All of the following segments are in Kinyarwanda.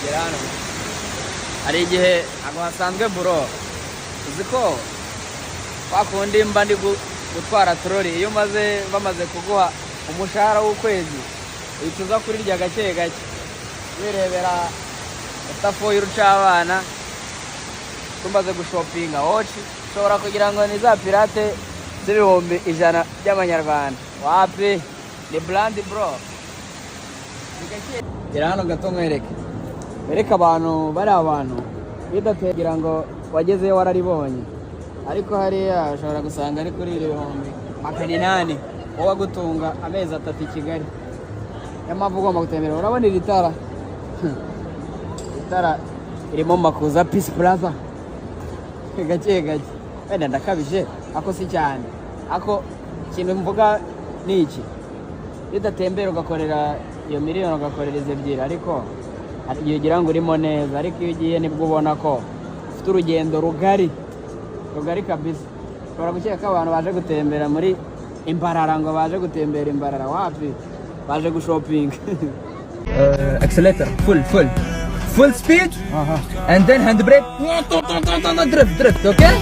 Gera hano. Hari igihe ntabwo hasanzwe, bro. Uzi ko kwa kundi mba ndi gutwara trolley, iyo umaze bamaze kuguha umushahara w'ukwezi, uhita uza kurirya gake gake, wirebera etafoyi y'urucabana. Tumaze gushopinga watch, ushobora kugira ngo ni za pirate z'ibihumbi 100 by'amanyarwanda. Wapi, ni brand, bro. Gera hano gato nkwereke, wereke abantu bari abantu bidateye kugira ngo wagezeyo wararibonye, ariko hariya ushobora gusanga ari kuri 800,000 wowe agutunga amezi 3 i Kigali. Niyo mpamvu ugomba gutembera. Urabona iri tara, itara irimo Makuza Peace Plaza. Gake gake, wenda ndakabije, ako si cyane. Ako ikintu mvuga ni iki: iyo udatembera ugakorera iyo miliyoni, ugakorera izi ebyiri, ariko hari igihe ugira ngo urimo neza, ariko iyo ugiye nibwo ubona ko ufite urugendo rugari rugari kabisa. Ushobora gukeka ko abantu baje gutembera muri Imbarara, ngo baje gutembera Imbarara. Wapi, baje gushopinga. Accelerator full, full, full speed and then handbrake, drift, drift, okay.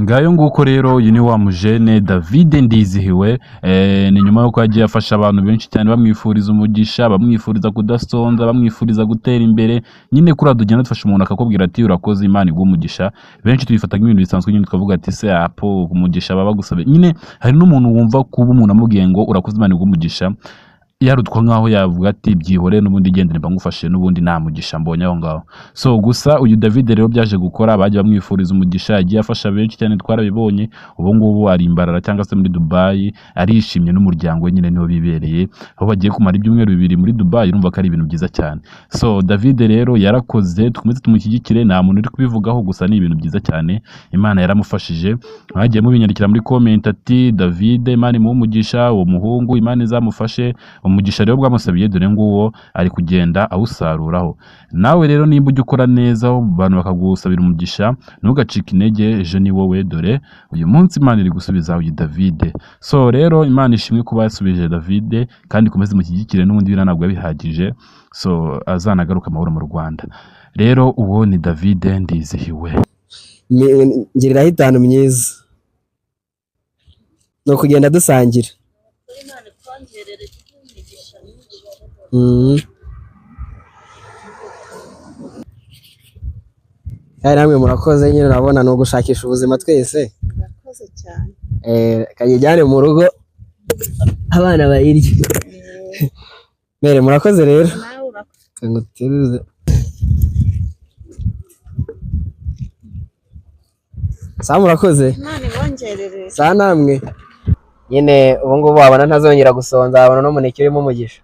Ngayo nguko rero, uyu ni wa mujene David Ndizihiwe. Ni nyuma y'uko yagiye afasha abantu benshi cyane, bamwifuriza umugisha, bamwifuriza kudasonza, bamwifuriza gutera imbere. Nyine kuriya tugenda dufasha umuntu akakubwira ati: "Urakoze, Imana iguhe umugisha." Benshi tubifata nk'ibintu bisanzwe nyine, tukavuga ati: "Se apo umugisha baba bagusabye?" Nyine hari n'umuntu wumva kuba umuntu amubwiye ngo: "Urakoze, Imana iguhe umugisha," yarutwa nkaho yavuga ati: "Byihore n'ubundi, gendere, mba ngufashe n'ubundi nta mugisha mbonye aho ngaho." So gusa uyu David rero byaje gukora, bagiye bamwifuriza umugisha, yagiye afasha benshi cyane, twarabibonye. Ubu ngubu ari Imbarara cyangwa se muri Dubai, arishimye n'umuryango we nyine niho bibereye, aho bagiye kumara ibyumweru 2 muri Dubai. Urumva ko ari ibintu byiza cyane. So David rero yarakoze, dukomeze tumushyigikire. Nta muntu uri kubivugaho, gusa ni ibintu byiza cyane, Imana yaramufashije. Mwagiye mubinyandikira muri comment ati: "David, Imana imuhe umugisha, uwo muhungu Imana izamufashe." Umugisha rero bwamusabiye, dore nguwo ari kugenda awusaruraho. Nawe rero nimba ujya ukora neza abantu bakagusabira umugisha, ntugacike intege, ejo ni wowe. Dore uyu munsi Imana iri gusubiza uyu David. So rero Imana ishimwe kuba yasubije David, kandi ikomeze imushyigikire n'ubundi biriya ntabwo bihagije. So azanagaruka amahoro mu Rwanda. Rero uwo ni David Ndizihiwe. Ngiriraho itanu myiza ni ukugenda dusangira. Imana itwongerere imigisha myinshi. Kandi namwe murakoze nyine, urabona ni ugushakisha ubuzima twese. Murakoze cyane. Kayijyane mu rugo abana bayirye. Mere murakoze rero. Nawe urakoze. Nguteruze. Sa murakoze. Imana ibongerere. Sa namwe. Nyine ubu ngubu wabona ntazongera gusonza, wabona n'umuneke urimo umugisha.